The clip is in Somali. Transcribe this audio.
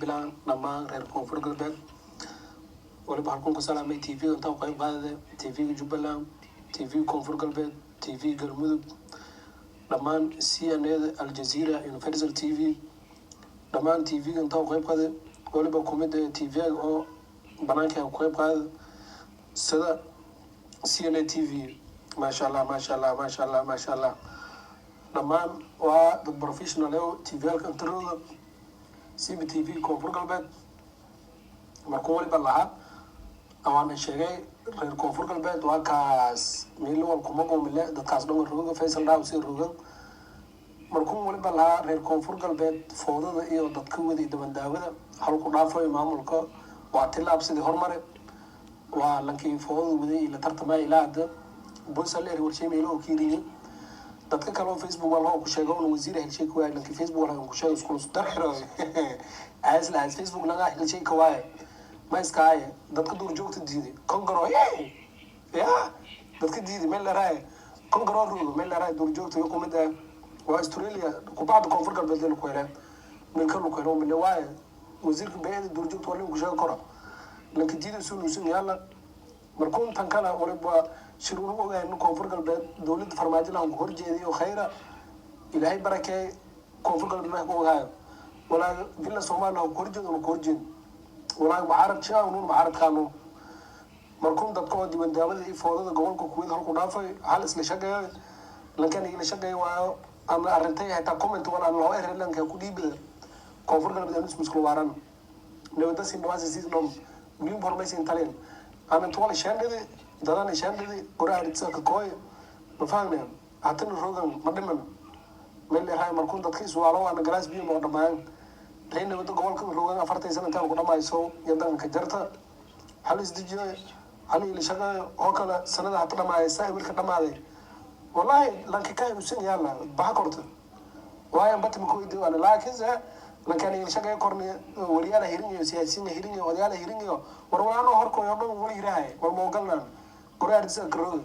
Bilaan, dhammaan reer Koonfur Galbeed. Waliba halkuun ku salaamay TV intaa u qayb qaadada, TV Jubbaland, TV Koonfur Galbeed, TV Galmudug, dhammaan CNN, Aljazeera, Universal TV, dhammaan TV intaa u qayb qaaday. Waliba kumid TV oo banaanka ku qayb qaada sida CNA TV. Maasha Allah, maasha Allah, maasha Allah, maasha Allah. Dhammaan waa dad professional oo TV-yaalka intarooda CB TV Koonfur Galbeed. Markuu waliba lahaa waana sheegay reer Koonfur Galbeed, waa kaas meel wal kuma qumile dadkaas dhan rooga Faysal Dhaaw si roogan. Markuu waliba lahaa reer Koonfur Galbeed, foodada iyo dadka wada iyo dabandaawada halku dhaafayo maamulka waa tilaab sidii hormare. Waa lankii foodada waday iyo la tartamaya ilaa hadda bosa leer warshay meelo oo kiiriye. Dadka kale oo Facebook waa loo ku sheego un wasiir helshay ku waay. Lankii Facebook waa ku sheego isku darxiro aas la Facebook laga helshay ka waay ma iskaaye. Dadka duur joogta diiday kongaro ya dadka diiday meel dheeraaye kongaro roogo meel dheeraaye duur joogta iyo kumid ah waa Australia kubacda Koonfur Galbeed ku heleen milka lagu helo mile waaye. Wasiirka bay'ada duur joogta waa nin ku sheego karo lanka diiday soo nuusan yaala. Markuun tan kale waliba shir unu ogahay Koonfur Galbeed dowladda Farmaajo lahan ku horjeeday oo khayra Ilaahay barakeey. Koonfur Galbeed ma ku ogaayo walaa Villa Soomaaliya ku horjeedo unu ku horjeedo walaa mucaarad shaa unun mucaaradkaanu. Markuun dadka oo diiwaandaawada iyo foodada gobolka Kuwait halku dhaafay hal isla shaqeeyo lankan igala shaqeeyo waayo ama arrintay xitaa comment wal aan loo eray lanka ku dhiibida. Koonfur Galbeed anu isku waaran nabada sin dhawaasi si dhom wiin hormaysin taleen ana tuwal shandidi dadana shandidi qoraar ka kooy ma fahmeen hatana rogan ma dhiman meel dheeraay. Markuun dadka iswaalo ana galaas biyo ma dhamaan ree nabada gobolka rogan 40 sano intaan ku dhamayso yadanka jarta hal isdejiyo hal ila shaqeeyo oo kale sanada hata dhamaayay saa wiilka dhamaaday. Wallahi lanka ka usan yaala baha korta waayo bata ma kuweydi waana, laakiinse lankan ila shaqeeyo korni waliyaala hirin iyo siyaasiyiin hirin iyo odayaala hirin iyo war walaano horkooyo dhan wali hirahay war moogalnaan qoraar karooga.